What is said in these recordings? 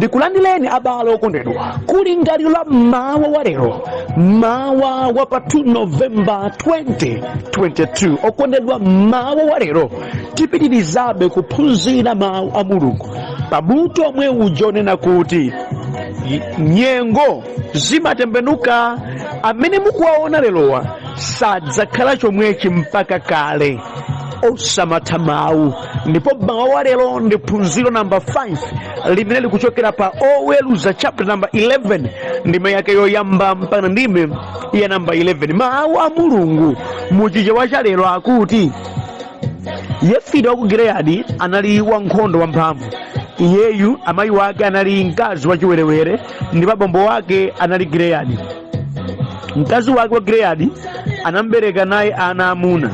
Ndikulandireni abale okondedwa kulingaliro la mmawa wa lero, mmawa wa pa 2 Novemba 2022. Okondedwa, mmawa wa lero tipitirizabe kuphunzira mawu a Mulungu pamutu omwe uja onena kuti nyengo zimatembenuka. Amene mukuwaona lerowa sadzakhala chomwechi mpaka kale. Osamatha mawu. Ndipo mmawa wa lero ndi phunziro namba 5 limene likuchokera pa Oweruza chapter namba 11, ndime yake yoyamba mpaka ndime ya namba 11. Mawu a Mulungu muchichewa cha lero akuti, Yefita wa ku Gileyadi anali wankhondo wamphamvu. Iyeyu amayi wake anali mkazi wachiwerewere ndipo abambo wake anali Gileyadi. Mkazi wake wa Gileyadi anambereka naye ana amuna.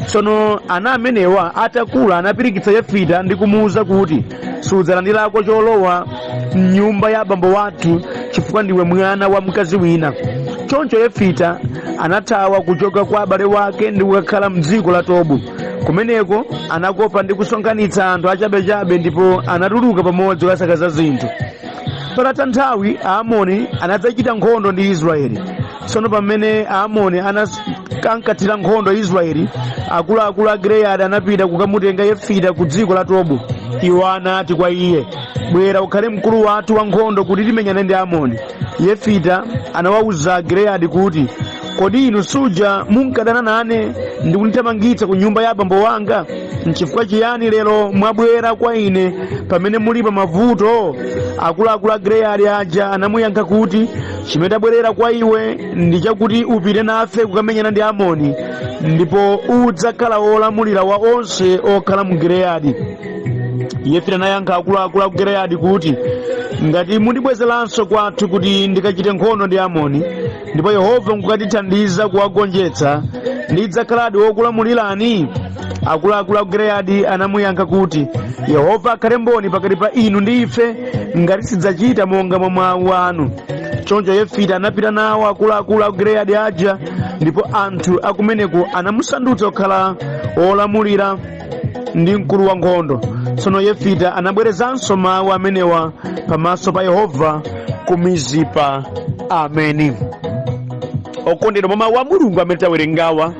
Tsono ana amenewa atakula anapirikitsa Yefita ndi kumuwuza kuti, sudzalandirako cholowa m'nyumba ya abambo wathu chifukwa ndiwe mwana wa mkazi wina. Choncho Yefita anathawa kuchoka kwa abale wake ndi kukakhala mdziko la Tobu. Kumeneko anakopa ndi kusonkhanitsa anthu achabechabe ndipo anatuluka pamodzi kukasakaza zinthu. Patatha nthawi Aamoni anadzachita nkhondo ndi Israeli. Tsono pamene Aamoni ankathira nkhondo Israeli, akuluakulu a Gileyadi anapita kukamutenga Yefita ku dziko la Tobu. Iwo anati kwa iye, bwera ukhale mkulu wathu wa nkhondo kuti timenyane ndi Aamoni. Yefita anawawuza Gileyadi kuti, kodi inu suja munkadana nane ndi kundithamangitsa ku nyumba ya abambo wanga? Nchifukwa chiyani lero mwabwera kwa ine pamene muli pa mavuto? Akuluakulu a Gileyadi aja anamuyankha kuti, chimene tabwerera kwa iwe ndi chakuti upite nafe kukamenyana ndi Amoni, ndipo udzakhala wolamulira wa onse okhala mu Gileyadi. Yefita anayankha akuluakulu a ku Gileyadi kuti, ngati mundibwezeranso kwathu kuti ndikachite nkhondo ndi Amoni, ndipo Yehova nkukatithandiza kuwagonjetsa, ndidzakhaladi wokulamulirani? Akuluakulu a ku Gileyadi anamuyankha kuti, Yehova akhale mboni pakati pa inu ndi ife ngati sitidzachita monga mwa mawu anu. Choncho Yefita anapita nawo akuluakulu a ku Gileyadi aja, ndipo anthu akumeneko anamusandutsa kukhala wolamulira ndi mkulu wa nkhondo. Tsono Yefita anabwerezanso mawu amenewa pamaso pa Yehova ku Mizipa. Ameni. Okondedwa, mwa mawu a Mulungu amene tawerengawa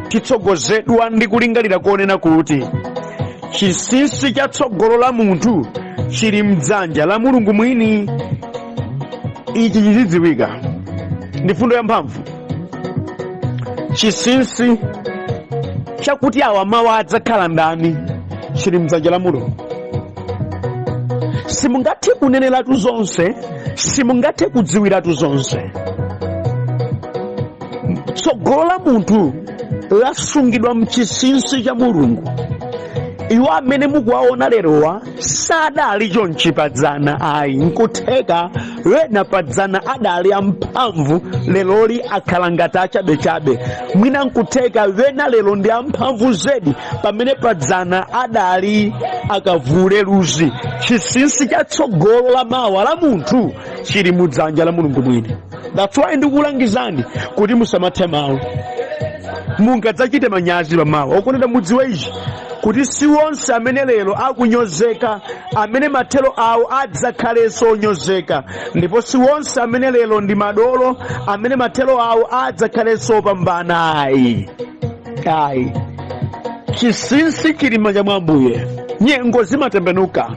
titsogozedwa ndi kulingalira konena kuti chinsinsi cha tsogolo la munthu chili mdzanja la Mulungu mwini. Ichi chizidziwika ndi fundo yamphamvu. Chinsinsi chakuti awa mawa adzakhala ndani chili mdzanja la Mulungu. Simungathe kuneneratu zonse, simungathe kudziwiratu zonse. Tsogolo la munthu lasungidwa mchinsinsi cha Mulungu. Iwo amene mukuwaona lerowa sadali chonchi padzana ayi. Nkutheka wena padzana adali amphamvu, leroli akhala ngati achabechabe. Mwina nkutheka wena lero ndi amphamvu zedi, pamene padzana adali akavule luzi. Chinsinsi cha tsogolo la mawa la munthu chili mudzanja la Mulungu mwini. That's why ndikukulangizani kuti musamathe mawu, mungadzachite manyazi pamawa. Okondedwa, mudziwe ichi kuti si onse amene lero akunyozeka amene mathero awo adzakhalenso onyozeka, ndipo si onse amene lero ndi madolo amene mathero awo adzakhalenso opambana. Ayi, ayi, chinsinsi chili m'manja mwa Ambuye. Nyengo zimatembenuka.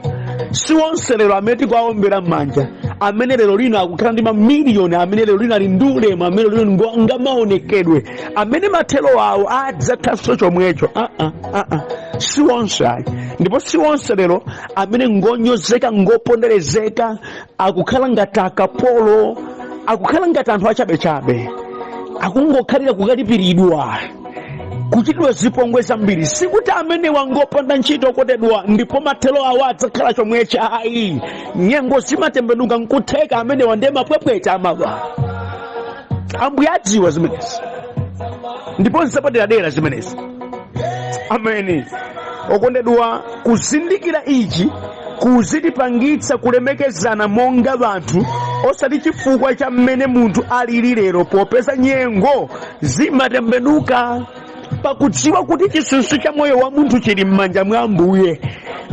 Si onse lero amene tikuwaombera m'manja amene lero lino akukhala ndi mamiliyoni, amene lero lino ali ndi ulemu, amene lero lino ngamaonekedwe, amene mathero awo adzakhalanso chomwecho. Si onse ayi. Ndipo si onse lero amene ngonyozeka, ngoponderezeka, akukhala ngati akapolo, akukhala ngati anthu achabechabe, akungokhalira kukalipiridwa, kuchitidwa zipongwe zambiri. Sikuti amenewa ngopanda ntchito, okondedwa, ndipo mathero awo adzakhala chomwechi ayi. Nyengo zimatembenuka. Nkutheka amenewa ndiye mapwepweta amawa. Ambuye adziwa zimenezi ndipo nzapaderadera zimenezi. Ameni. Okondedwa, kuzindikira ichi kuzitipangitsa kulemekezana monga anthu, osati chifukwa cha mmene munthu alili lero, popeza nyengo zimatembenuka. Pakudziwa kuti chinsinsi cha moyo wa munthu chili m'manja mwa Ambuye,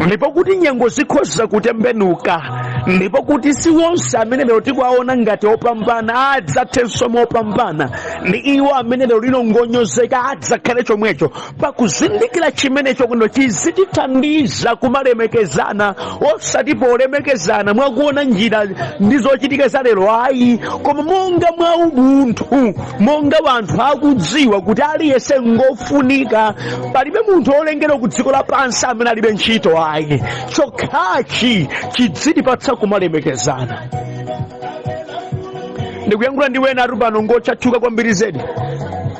ndipo kuti nyengo zikhoza kutembenuka, ndipo kuti si wonse amene lero tikuwaona ngati opambana adzathenso mopambana, ndi iwo amene lero lino ngonyozeka adzakhale chomwecho. Pakuzindikira chimenecho kuno chizitithandiza kumalemekezana, osati polemekezana mwakuona njira ndi zochitika za lero ayi, koma monga mwa umunthu, monga wanthu akudziwa kuti aliyense ngofunika. Palibe munthu olengedwa ku dziko lapansi amene alibe ntchito ayi. Chokhachi chidzitipatsa kumalemekezana. Ndikuyankhula ndi wena atu pano ngotchatchuka kwambiri zedi,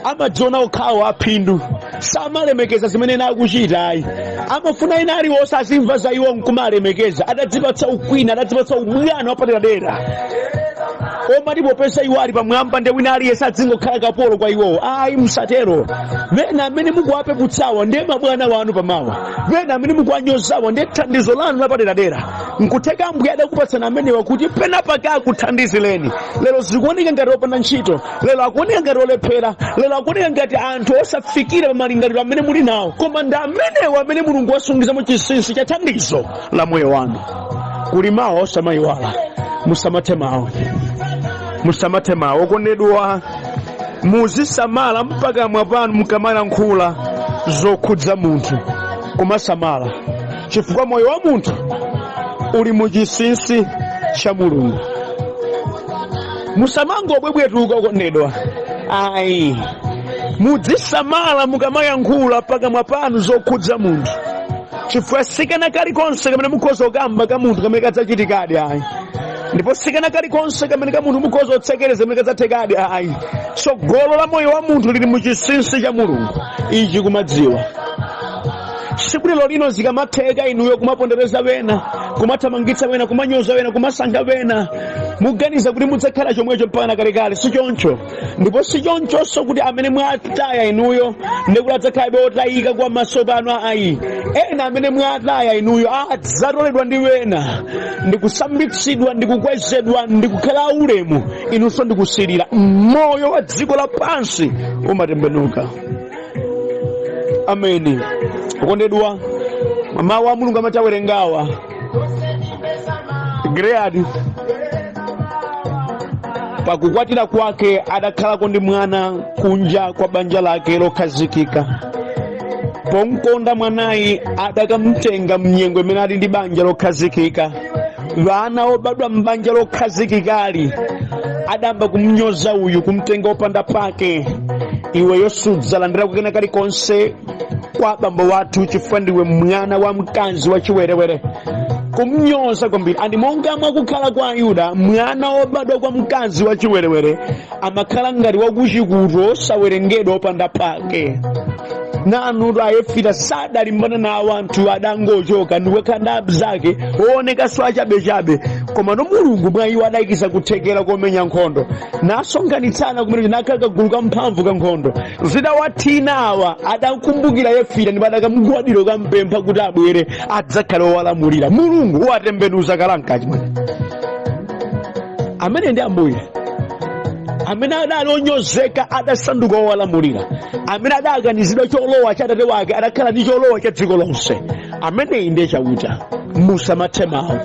amadziona okhawo aphindu, samalemekeza zimene ena akuchita ayi, amafuna ena aliwonse azimva za iwo nkumalemekeza. Adadzipatsa ukwina, adadzipatsa ubwana wapaderadera, omati popeza iwo ali pamwamba ndiye wina aliyense adzingokhala kapolo kwa iwowo. Ayi, msatero. Wena amene mukuwapeputsawa ndiye mabwana wanu pamawa, wena amene mukuwanyozawa ndiye thandizo lanu lapaderadera. Nkutheka Ambuye adakupatsani amenewa kuti penapake akuthandizireni. Lero zikuoneka ngati opanda ntchito, lero akuoneka ngati olephera, lero akuoneka ngati anthu osafikira pa malingaliro amene muli nawo, koma ndi amenewa amene Mulungu wasungizamo chinsinsi cha thandizo la moyo wanu. Kuli mawa, osamayiwala. Musamathe mawu, musamathe mawu. Okondedwa, muzisamala mpakamwa panu mukamalankhula zokhudza munthu, kumasamala, chifukwa moyo wa munthu uli mu chinsinsi cha Mulungu. Musamangobwebwetuka, okondedwa, ayi. Mudzisamala mukamayankhula pakamwa panu zokhudza munthu, chifukwa sikana kalikonse kamene mukhoza kukamba ka munthu kamene kadzachitikadi ayi, ndipo sikana kalikonse kamene ka munthu mukhoza kutsekereza kamene kadzathekadi ayi. Tsogolo la moyo wa munthu lili mu chinsinsi cha Mulungu. Ichi kumadziwa, siku lero lino zikamatheka inuyo kumapondereza wena, kumathamangitsa wena, kumanyoza wena, kumasankha wena, muganiza kuti mudzakhala chomwecho mpaka kalekale? Si choncho. Ndipo si chonchonso kuti amene mwataya inuyo ndikuti adzakhalabe otayika kwa maso pano ayi. Ena amene mwataya inuyo adzatoledwa ndi wena ndikusambitsidwa, ndikukwezedwa, ndikukhala aulemu, inunso ndikusilira. Moyo wa dziko lapansi umatembenuka. Ameni. Okondedwa, mawu a Mulungu amatawerengawa Gileadi pakukwatira kwake adakhalako ndi mwana kunja kwa banja lake lokhazikika. Pomkonda mwanayi adakamtenga mnyengo imene ali ndi banja lokhazikika. Vana obadwa m'banja lokhazikikali adamba kumnyoza uyu, kumtenga opanda pake. Iweyo sudzalandira kukena kalikonse kwa bambo wathu chifukwa ndiwe mwana wa mkazi wa chiwerewere. Kumnyoza kwambiri. Andi monga mwakukhala kwa Ayuda, mwana wobadwa kwa mkazi wa chiwerewere amakhala ngati wakuchikuto, osawerengedwa, opanda pake. Nanu Ayefita sadalimbana nawo anthu, adangochoka ndikukhala ndi abzake oonekanso achabechabe. Koma no Mulungu mwa iwo adayikiza kuthekera komenya nkhondo, nasonkhanitsana kumene nakhala kagulu kamphamvu ka nkhondo. Zidawathina awa, adakumbukira Yefita ndipo adakamugwadira kampempha kuti abwere adzakhale owalamulira. Mulungu watembenuza kalankachi mwene amene ndi Ambuye. Amene adali onyozeka adasanduka owalamulira, amene adakanizidwa cholowa cha atate wake adakhala ndi cholowa cha dziko lonse. Ameneyi ndiye Chauta. Musamathe mawu.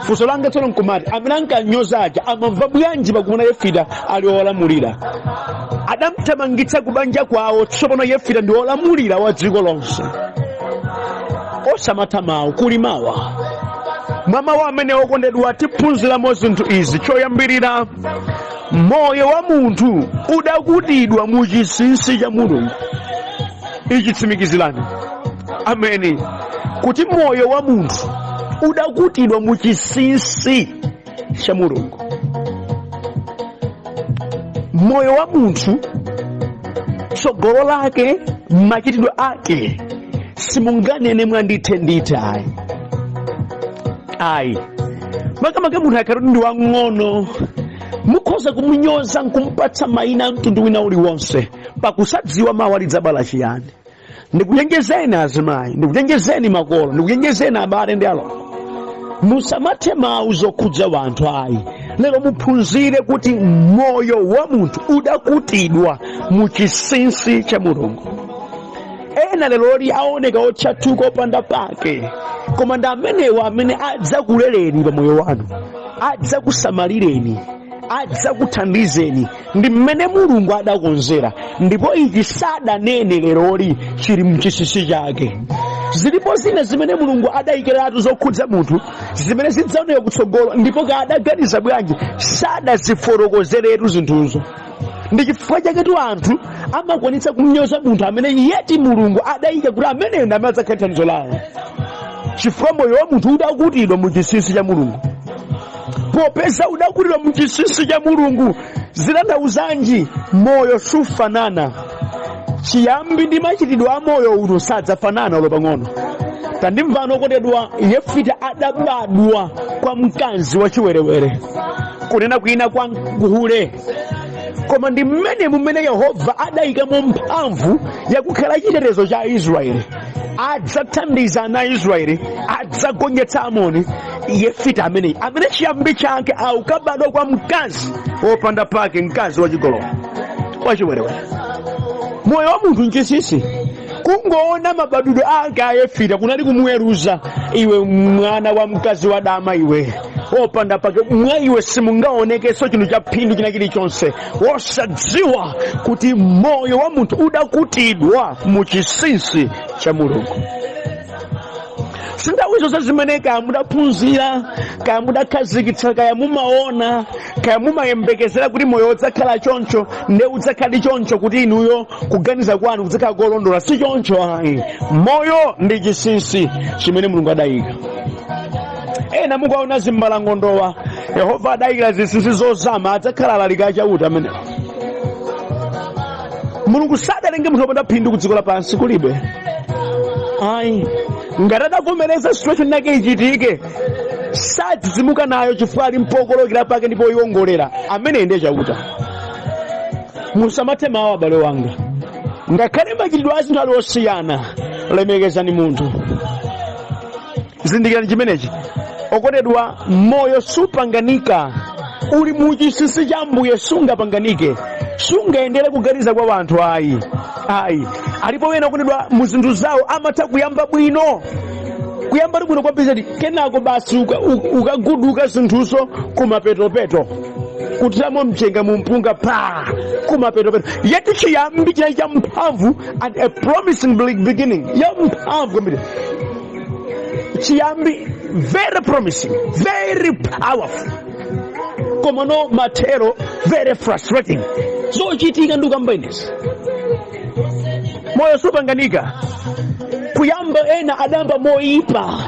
Funso langa tsono nkumati, amene ankanyoza aja amamva bwanji pakumona Yefita ali owalamulira? Adamthamangitsa kubanja kwawo, tsopano Yefita ndi olamulira wa dziko lonse. Osamatha mawu, kuli mawa. Mwa mawu amene, okondedwa, tiphunziramo zinthu izi. Choyambirira, moyo wa munthu udakutidwa mu chinsinsi cha Mulungu. Ichi tsimikizirani, ameni, kuti moyo wa munthu udakutidwa mu chinsinsi cha Mulungu. Moyo wa munthu, tsogolo lake, machitidwe ake, simunganene mwandithe ndithe ayi, ayi. Makamaka munthu akhala kuti ndi wang'ono, mukhoza kumunyoza nkumpatsa mayina a mtundu wina uliwonse, pakusadziwa mawa lidzabala chiyani. Ndikuchenjezeni azimayi, ndikuchenjezeni makolo, ndikuchenjezeni abale ndi alongo, musamathe mawu zokhudza wanthu ayi. Lero muphunzire kuti moyo wa munthu udakutidwa mu chinsinsi cha Mulungu. Ena leroli aoneka otchathuka opanda pake, koma ndi amenewa amene adzakulereni pa moyo wanu, adzakusamalireni, adzakuthandizeni. Ndi mmene Mulungu adakonzera, ndipo ichi sadanene leroli, chili mchinsinsi chake. Zilipo zina zimene Mulungu adayikiratu zokhudza munthu zimene zidzaoneka kutsogolo, ndipo kadaganiza bwanji sadazifotokozeretu zinthuzo. Ndi chifukwa chaketu anthu amakwanitsa kumnyoza munthu amene yeti Mulungu adayika kuti ameneyo ndi amene adzakhale thandizo lawo, chifukwa moyo wa munthu udakutidwa mu chinsinsi cha Mulungu. Popeza udakutidwa mu chinsinsi cha Mulungu, zitanthauzanji? Moyo sufanana. Chiyambi ndi machitidwe a moyo uno sadzafanana olo pang'ono. Tandimvani okondedwa, Yefita adabadwa kwa mkazi wachiwerewere, kunena kwina kwa hule, koma ndi mmene mumene Yehova adayikamo mphamvu yakukhala chitetezo cha Israeli. Adzathandiza ana a Israeli, adzagonjetsa Amoni. Yefita ameneyi, amene chiyambi chake aukabadwa kwa mkazi wopanda pake, mkazi wachigololo, wachiwerewere. Moyo wa munthu nchinsinsi. Kungoona mabadwidwe ake a Yefita kunali kumuweruza: iwe mwana wa mkazi wadama, iwe wopanda pake, mwa iwe simungaonekenso chinthu cha phindu china chilichonse, wosadziwa kuti moyo wa munthu udakutidwa mu chinsinsi cha Mulungu. Si nthawi zonse zimene kaya mudaphunzira, kaya mudakhazikitsa, kaya mumaona, kaya mumayembekezera kuti moyo udzakhala choncho nde udzakhala choncho, kuti inuyo kuganiza kwanu kudzakhala kolondola. Si choncho ayi. Moyo ndi chinsinsi chimene Mulungu adayika. Ena mukuwaona zimbalangondowa, Yehova adayikira zinsinsi zozama, adzakhala alaliki achauta amenewa. Mulungu sadalenge munthu wopanda phindu ku dziko lapansi, kulibe ayi. Ngati adavomereza situation yake ichitike, sadzidzimuka nayo, chifukwa ali mpokolokera pake ndipo iwongolera. Amene ndiye Chauta. Musamathe mawu, abale wanga. Ngakhale machitidwe a zinthu ali osiyana, lemekezani munthu. Zindikirani chimenechi, okondedwa, moyo supanganika, uli mu chinsinsi cha Ambuye. Sungapanganike, sungayendere kuganiza kwa wanthu ayi, ayi. Alipo wena, okondedwa, mu zinthu zawo amatha kuyamba bwino, kuyamba bwino kwambiri, kenako basi ukaguduka zinthuzo kumapetopeto, kuthiramo mchenga mumpunga pa kumapetopeto. Yeti chiyambi chinali cha mphamvu and a promising beginning ya mphamvu kwambiri, chiyambi very promising, very powerful, koma no mathero very frustrating. Zochitika ndi ukamba inezi, moyo supanganika. Kuyamba ena adamba moyipa,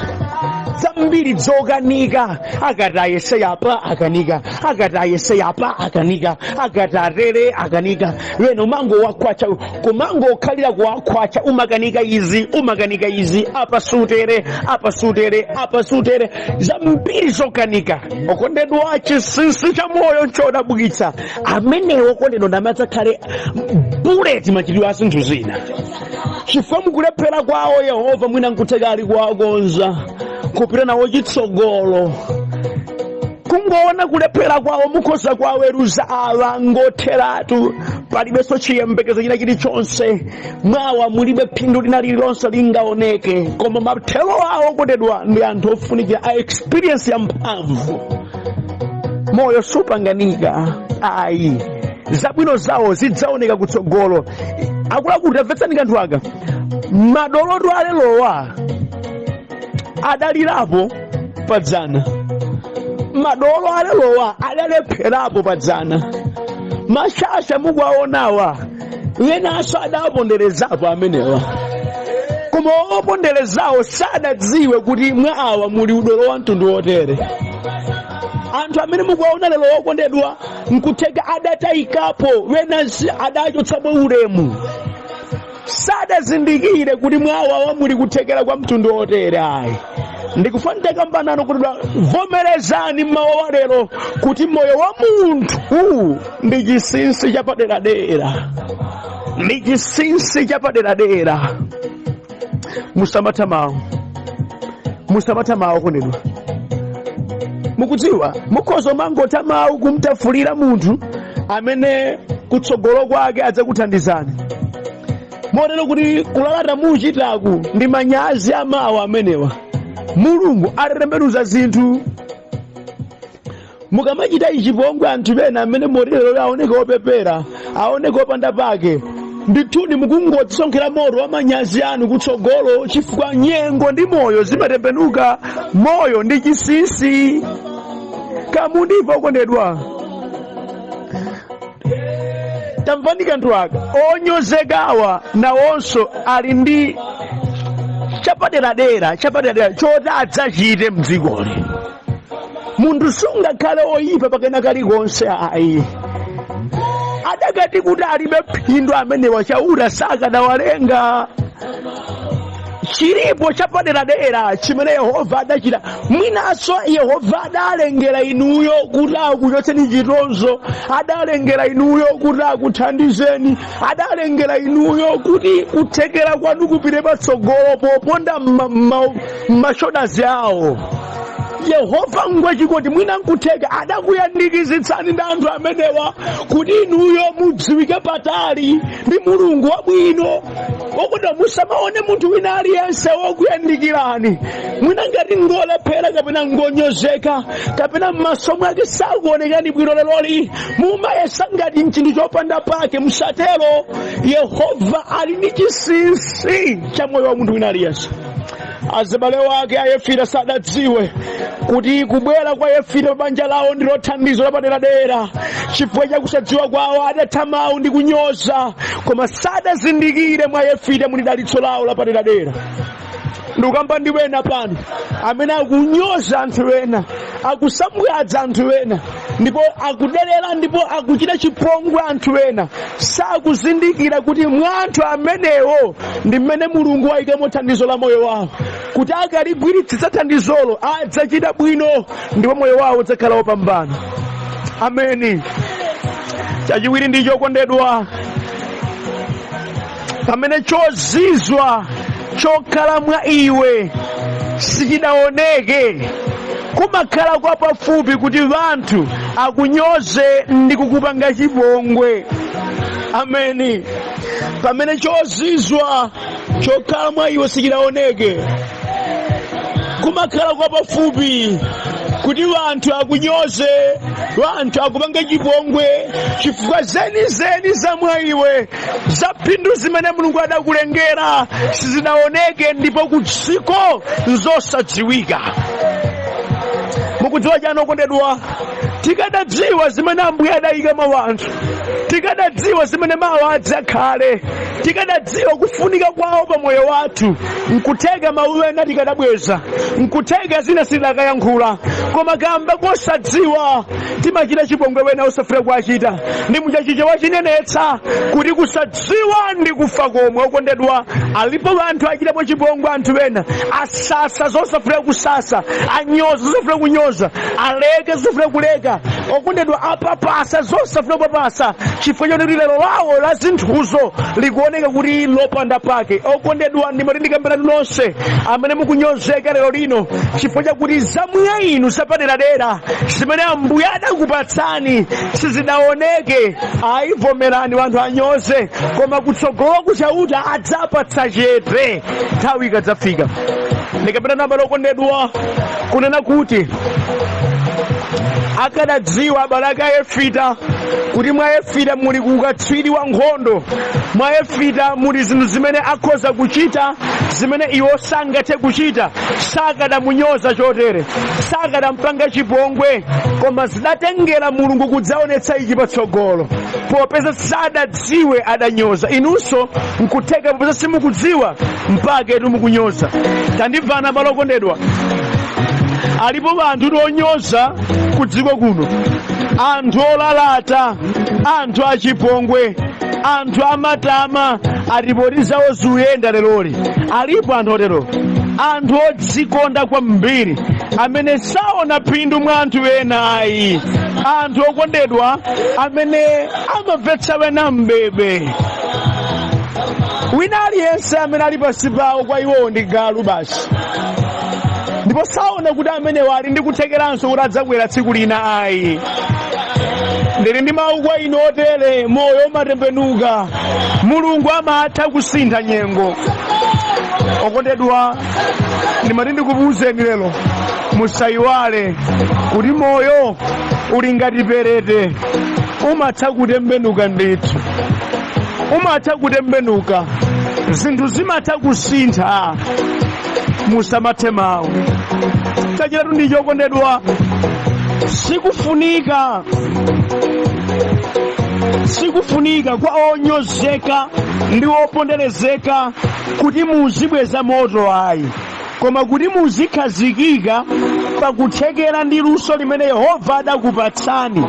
zambiri dzokanika, akati ayese yapa akanika, akati ayese yapa akanika, akati atere akanika. Wena umango wakhwacha, kumangokhalira kuwakhwacha, umakanika izi, umakanika izi, apa sutere, apa sutere, apa sutere, zambiri zokanika. Okondedwa, chinsinsi cha moyo nchodabwitsa. Amenewo, okondedwa, ndamadzakhale bullet machitidwe a zinthu zina, chifukwa mukulephera kwawo Yehova mwina nkutheka ali kuwakonza kupita nawo chitsogolo. Kungoona kulephera kwawo mukhoza kuwaweruza, awa ngotheratu, palibenso chiyembekezo china chilichonse, mwawa mulibe phindu lina lililonse lingaoneke. Koma mathero awo, okondedwa, ndi anthu ofunikira a experience ya mphamvu. Moyo supanganika ayi, zabwino zawo zidzaoneka kutsogolo. Akuluakulu, tamvetsani kanthu aka. Madoloto alelowa adalirapo padzana, madolo alelowa adalepherapo padzana, mashasha mukuwaonawa enanso adaponderezapo amenewa, koma oponderezawo sadadziwe kuti mwa awa muli udolo wa mtundu wotere. Anthu amene mukuwaona lero, okondedwa, nkutheka adatayikapo, wena adachotsapo ulemu, sadazindikire kuti mwawawa muli kuthekera kwa mtundu wotere ayi. Ndikufuna nditakamba nanu kuti vomerezani mmawa wa lero kuti moyo wa munthu ndi chinsinsi chapaderadera, ndi chinsinsi chapaderadera. Musamatha mawu, musamatha mawu, okondedwa. Mukudziwa, mukhoza mangotha mawu kumtafulira munthu amene kutsogolo kwake adzakuthandizani. Motero kuti kulalata muchitaku ndi manyazi amawa amenewa. Mulungu atatembenuza zinthu. Mukamachita chipongwe anthu ena amene moterero aoneke opepera, aoneke opanda pake, ndithudi mukungodzisonkhera moto wa manyazi anu kutsogolo, chifukwa nyengo ndi moyo zimatembenuka. Moyo ndi chinsinsi. Kamundimva okondedwa? Tamvani kanthu aka. Onyozekawa nawonso ali ndi chapaderadera choti adzachite mdzikoli. Munthu sungakhale oyipa pakena kalikonse ayi. Adakati kuti alibe phindu amenewa, Chauta sakadawalenga. Chilipo chapaderadera chimene Yehova adachita. Mwinanso Yehova adalengera inuyo kuti akuchotseni chitonzo, adalengera inuyo kuti akuthandizeni, adalengera inuyo kuti kuthekera kwanu kupite patsogolo poponda m'mashodazi awo. Yehova ngwachikondi. Mwina nkutheka adakuyandikizitsani ndi anthu amenewa kuti inuyo mudziwike patali ndi Mulungu wabwino. Okondedwa, musamaone munthu wina aliyense wokuyandikirani mwina ngati ngolephera kapena ngonyozeka kapena m'maso mwake sakuonekani bwino leroli, mumayesa ngati mchinthu chopanda pake. Musatero. Yehova ali ndi chinsinsi cha moyo wa munthu wina aliyense. Azibale wake a Yefita sadadziwe kuti kubwera kwa Yefita pa banja lawo ndilo thandizo lapaderadera. Chifukwa cha kusadziwa kwawo adatha mawu ndi kunyoza, koma sadazindikire mwa Yefita muli dalitso lawo lapaderadera. Ndikukamba ndi wena pano amene akunyoza anthu ena, akusambwadza anthu ena, ndipo akuderera ndipo akuchita chipongwe anthu ena. Sakuzindikira kuti mwa anthu amenewo ndi mmene Mulungu wayikamo thandizo la moyo wawo, kuti akaligwiritsitsa thandizolo adzachita bwino ndipo moyo wawo udzakhala wopambana. Ameni. Chachiwiri ndi chokondedwa, pamene chozizwa chokhala mwa iwe sichidaoneke, kumakhala kwa pafupi kuti wanthu akunyoze ndi kukupanga chipongwe. Ameni. Pamene chozizwa chokhala mwa iwe sichidaoneke, kumakhala kwa pafupi kuti wanthu akunyoze, wanthu akupange chipongwe, chifukwa zenizeni za mwa iwe, za phindu zimene Mulungu adakulengera sizidaoneke, ndipo kudziko nzosadziwika. Mukudziwa chani okondedwa? Tikadadziwa zimene Ambuye adayika mwa wanthu, tikadadziwa zimene mawu adzakhale, tikadadziwa kufunika kwawo pa moyo wathu, nkutheka mawu ena tikadabweza, nkutheka zina sitidakayankhula. Koma kamba kosadziwa timachita chipongwe wena osafuna kuachita. Ndi muchachicha wachinenetsa kuti kusadziwa ndi kufa komwe. Okondedwa, alipo anthu achitapo chipongwe anthu ena, asasa zosafuna kusasa, anyoza zosafuna kunyoza, aleke zosafuna kuleka. Okondedwa, apapasa zosafuna kupapasa, chifukwa choti lero lawo la zinthuzo likuoneka kuti lopanda pake. Okondedwa, ndimati ndikambirani nonse amene mukunyozeka lero lino chifukwa chakuti zamwa inu zapaderadera zimene Ambuye adakupatsani sizidaoneke, ayivomerani wanthu anyoze, koma kutsogolo kuchauta adzapatsa chete nthawi ikadzafika. Ndikapita nambala, okondedwa, kunena kuti akadadziwa abale ake a Yefita kuti mwa Yefita muli ukatswiri wa nkhondo, mwa Yefita muli zinthu zimene akhoza kuchita zimene iwo sangathe kuchita, sakadamunyoza chotere, sakadampanga chipongwe. Koma zidatengera Mulungu kudzaonetsa ichi patsogolo. Popeza sadadziwe adanyoza. Inunso nkutheka popeza simukudziwa mpake mukunyoza. Tandimvana abale okondedwa, alipo anthu onyoza ku dziko kuno, anthu olalata, anthu achipongwe, anthu amatama, atipoti zawo zikuyenda leroli. Alipo anthu otero, anthu odzikonda kwambiri amene saona phindu mwa anthu ena ayi, anthu okondedwa amene amamvetsa wena mbebe. Wina aliyense amene ali pansi pawo kwa iwowo ndi galu basi, ndipo saona kuti amenewo ali ndi kuthekeranso kuti adzakwera tsiku lina ayi. Ndili ndi mawu kwa inu otere: moyo umatembenuka, Mulungu amatha kusintha nyengo. Okondedwa, ndimati ndikuwuzeni lero, musayiwale kuti moyo uli ngati perete, umatha kutembenuka ndithu, umatha kutembenuka, zinthu zimatha kusintha. Musamathe mawu. Chachitatu ndi chokondedwa, sikufunika kwa onyozeka ndi oponderezeka kuti muzibweza moto ayi, koma kuti muzikhazikika pakuthekera ndi luso limene Yehova adakupatsani,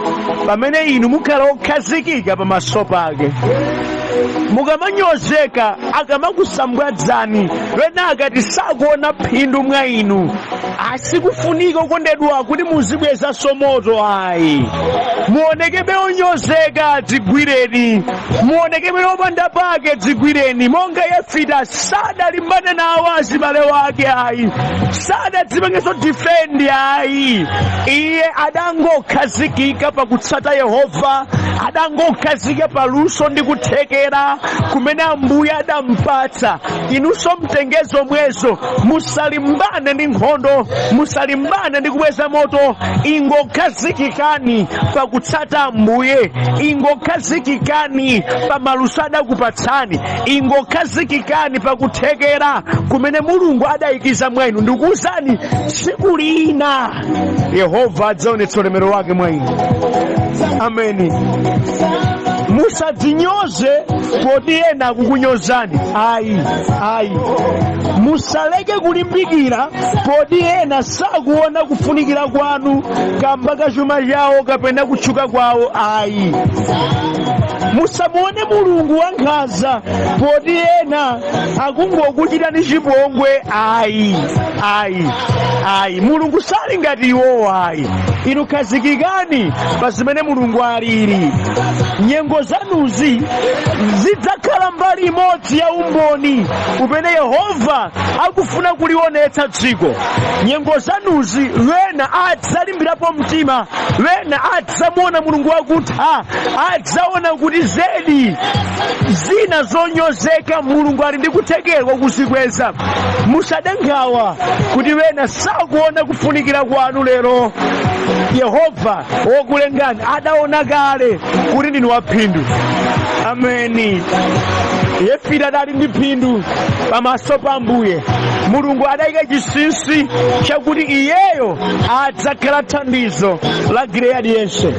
pamene inu mukhala okhazikika pamaso pake. Mukamanyozeka, akamakusambwadzani, wena akati sakuona phindu mwa inu, asikufunika, okondedwa, kuti muzibwezanso moto ayi. Muonekebe onyozeka, dzigwireni. Muonekebe opanda pake, dzigwireni. Monga Yefita sadalimbane nawo azibale wake ayi, sadadzipangenso defend ayi, iye adangokhazikika pakutsata Yehova, adangokhazikika paluso ndi kuthekera kumene Ambuye adampatsa. Inunso mtenge zomwezo, musalimbane ndi nkhondo, musalimbane ndi kubweza moto. Ingokhazikikani pakutsata Ambuye, ingokhazikikani pa maluso adakupatsani, ingokhazikikani pakuthekera kumene Mulungu adayikiza mwa inu. Ndikuwuzani, tsiku lina Yehova adzaonetsa ulemero wake mwa inu. Ameni. Musadzinyoze poti ena akukunyozani ayi, ayi. Musaleke kulimbikira poti ena sakuona kufunikira kwanu kamba ka chuma chawo kapena kutchuka kwawo ayi. Musamuone Mulungu wankhanza poti ena akungokuchitani chipongwe ayi, ayi, ayi. Mulungu sali ngati iwowo ayi. Inu khazikikani pa zimene Mulungu alili. Nyengo zanuzi zidzakhala mbali imodzi ya umboni umene Yehova akufuna kulionetsa dziko. Nyengo zanuzi wena adzalimbirapo mtima, wena adzamuona Mulungu wakutha, adzaona kuti zedi zina zonyozeka Mulungu ali ndi kuthekera kuzikweza. Musade nkhawa kuti wena sakuona kufunikira kwanu lero. Yehova wokulengani adaona kale kuti ndinu waphindu. Ameni. Yefita adali ndi phindu pamaso pa Ambuye. Mulungu adayika chinsinsi chakuti iyeyo adzakhala thandizo la Gileyadi yense.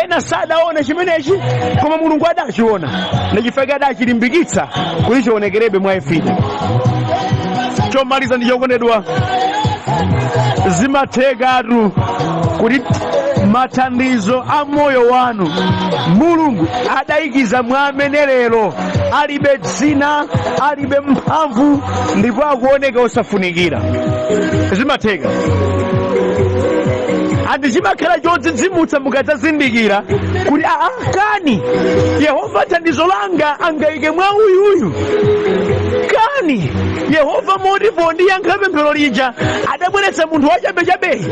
Ena sadaone chimenechi, koma Mulungu adachiona, ndichifukwa adachilimbikitsa kuti chionekerebe mwa Yefita. Chomaliza ndi chokondedwa, zimathekatu kuti mathandizo a moyo wanu Mulungu adayikiza mwa amene lero alibe dzina, alibe mphamvu ndipo akuoneka osafunikira. Zimatheka andi chimakhala chodzidzimutsa mukadzazindikira kuti aa, kani Yehova thandizo langa angayike mwa uyuyu? Kani Yehova moti pondiyankha pemphero lija adabweretsa munthu wachabechabeyi?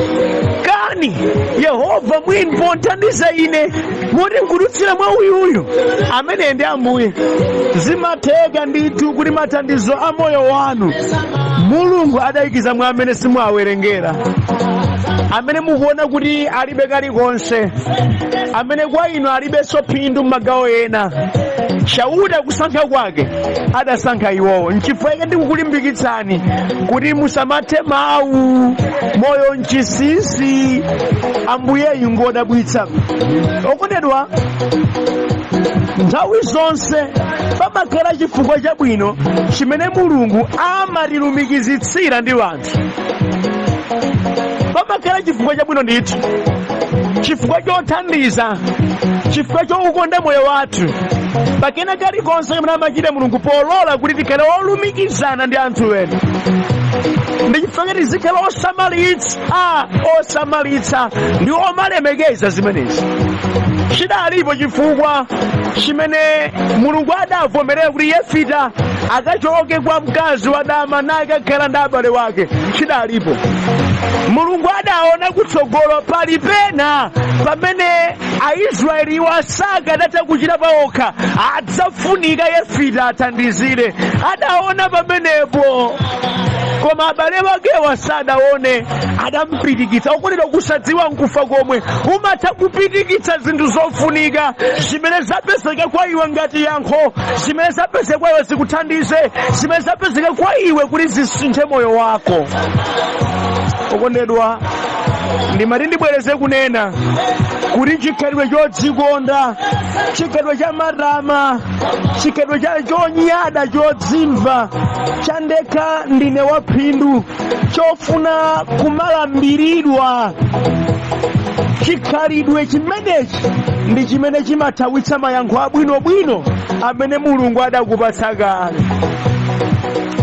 Kani Yehova mwini ponthandiza ine moti nkudutsira mwa uyuyu? Amene ndi Ambuye. Zimatheka ndithu kuti mathandizo a moyo wanu Mulungu adayikiza mwa amene simuwawerengera, amene mukuona kuti alibe kalikonse, amene kwa inu alibenso phindu m'magawo ena. Chauta kusankha kwake adasankha iwowo. Nchifukwa chake ndikukulimbikitsani kuti musamathe mawu. Moyo mchinsinsi, Ambuyeyu ngodabwitsa. Okondedwa, nthawi zonse pamakhala chifukwa chabwino chimene Mulungu amatilumikizitsira ndi anthu. Pamakhala chifukwa chabwino ndithu, chifukwa chothandiza, chifukwa choukonda moyo wathu. Pakena kalikonse kamene amachita Mulungu polola kuti tikhale olumikizana ndi anthu ena, ndi chifukwa tizikhala osamalitsa, osamalitsa ndi omalemekeza zimenezi. Chidalipo chifukwa chimene Mulungu adavomerera kuti Yefita Akachoke kwa mkazi wadama nakakhala ndi abale wake, chidalipo. Mulungu adaona kutsogolo pali pena pamene Aisraeliwo sakanatha kuchita paokha, adzafunika Yefita athandizire. Adaona pamenepo, koma abale wakewa sadaone, adampitikitsa. Okondedwa, kusadziwa nkufa komwe. Umatha kupitikitsa zinthu zofunika zimene zapezeka kwa iwe ngati yankho, zimene zapezeka kwa iwe zikuthandize, zimene zapezeka kwa iwe kuti zisinthe moyo wako. Okondedwa, ndimati ndibwereze kunena kuti chikhalidwe chodzikonda, chikhalidwe cha matama, chikhalidwe cha chonyada, chodzimva chandekha ndine waphindu, chofuna kumalambiridwa, chikhalidwe chimenechi ndi chimene chimathawitsa mayankho abwinobwino amene Mulungu adakupatsa kale.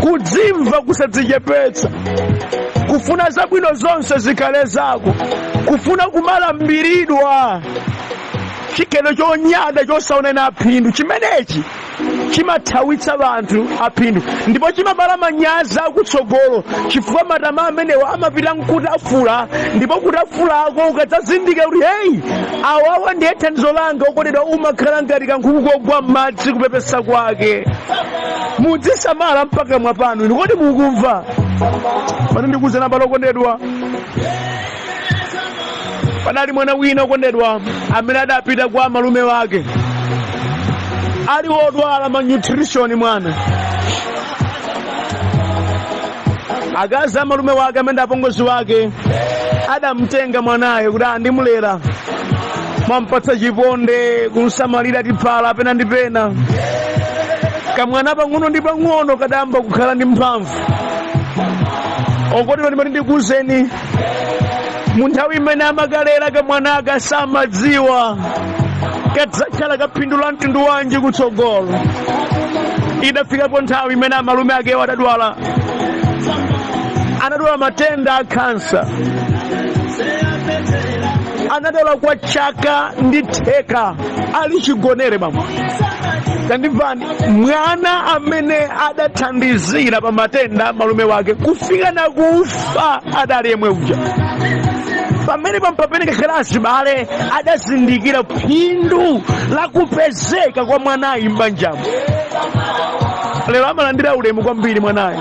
Kudzimva, kusadzichepetsa, kufuna zabwino zonse zikhale zako, kufuna kumalambiridwa, chikhalidwe chonyada chosaonena phindu chimenechi chimathawitsa anthu aphindu ndipo chimabala manyazi akutsogolo, chifukwa matama amenewa amapita nkutafula, ndipo kutafulako ukadzazindika kuti heyi, awawa ndiye thandizo langa, okondedwa, umakhala ngati kankhuku kogwa m'madzi kupepesa kwake. Mudzisamala mpaka mwapanu. Inu kodi mukumva pano? Ndikuuzeni abale okondedwa, panali mwana wina, okondedwa, amene adapita kwa malume wake ali wodwala malnutrition. Mwana akazi a malume wake amene ndi apongozi wake adamtenga mwanayo kuti andimulera, mwampatsa chiponde, kumsamalira tiphala pena ndi pena. Kamwana pang'ono ndi pang'ono kadayamba kukhala ndi mphamvu. Okondedwa, ndimati ndikuwuzeni, mu nthawi imene amakalera kamwanaka samadziwa kadzakhala kaphindu la mtundu wanji kutsogolo. Idafikapo nthawi imene amalume akewo adadwala, anadwala matenda a khansa, anadwala kwa chaka ndi theka ali chigonere. Bambo, tandimvani, mwana amene adathandizira pa matenda a malume wake kufika na kufa adali yemwe uja. Pamene pampamene kakhala azibale adazindikira phindu la kupezeka kwa mwanayi m'banjamo. Lero amalandira ulemu kwambiri mwanayi.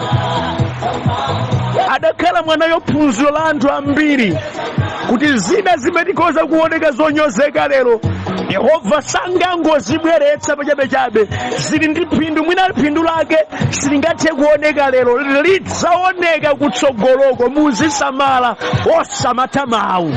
Adakhala mwanayo phunziro la anthu ambiri kuti zina zimene tikhoza kuoneka zonyozeka lero, Yehova sangangozibweretsa pachabechabe, zili ndi phindu. Mwina phindu lake silingathe kuoneka lero, lidzaoneka kutsogoloko. Muzisamala osamatha mawu.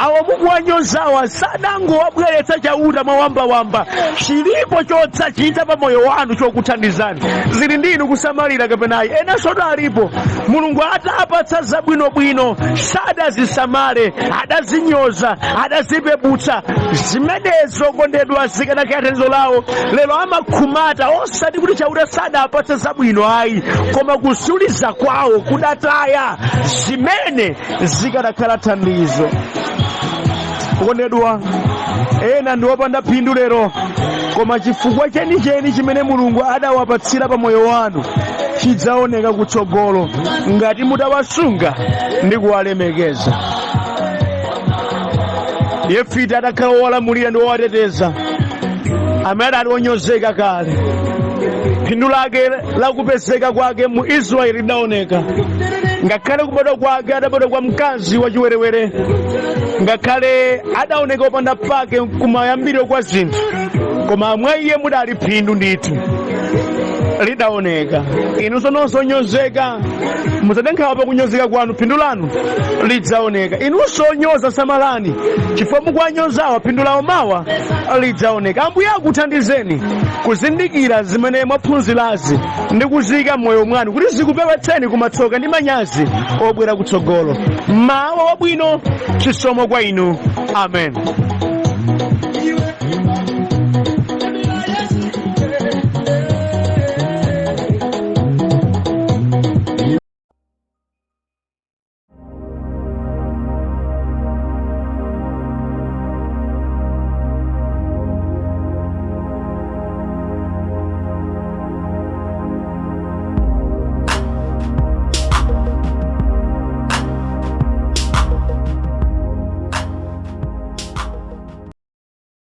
Awo mukuwanyozawa sadangowabweretsa Chauta mwawambawamba, chilipo chodzachita pa moyo wanu chokuthandizani. Zili ndi inu kusamalira kapena ayi. Enanso alipo Mulungu atapatsa zabwinobwino sadazisamale, adazinyoza, adazipeputsa. Zimenezo, okondedwa, zikanakhala thandizo lawo lero amakhumata. Osati kuti Chauta sadapatse zabwino ayi, koma kusuliza kwawo kudataya zimene zikanakhala thandizo. Okondedwa, ena ndi opanda phindu lero, koma chifukwa chenicheni chimene Mulungu adawapatsira pa moyo wanu chidzaoneka kutsogolo ngati mutawasunga ndi kuwalemekeza. Yefita adakhala wowalamulira ndi wowateteza amene adali onyozeka kale. Phindu lake lakupezeka kwake mu Israeli lidaoneka, ngakhale kubadwa kwake adabadwa kwa mkazi wachiwerewere, ngakhale adaoneka opanda pake kumayambiriro kwa zinthu, koma mwa iye mudali phindu ndithu, lidaoneka. Inunso nonse onyozeka, musade nkhawa pa kunyozeka kwanu, phindu lanu lidzaoneka. Inunso onyoza, samalani, chifukwa mukuwanyozawa phindu lawo mawa lidzaoneka. Ambuye akuthandizeni kuzindikira zimene mwaphunzirazi ndi kuziyika m'moyo mwanu kuti zikupewetseni kumatsoka ndi manyazi obwera kutsogolo. Mawa wabwino, chisomo kwa inu. Amen.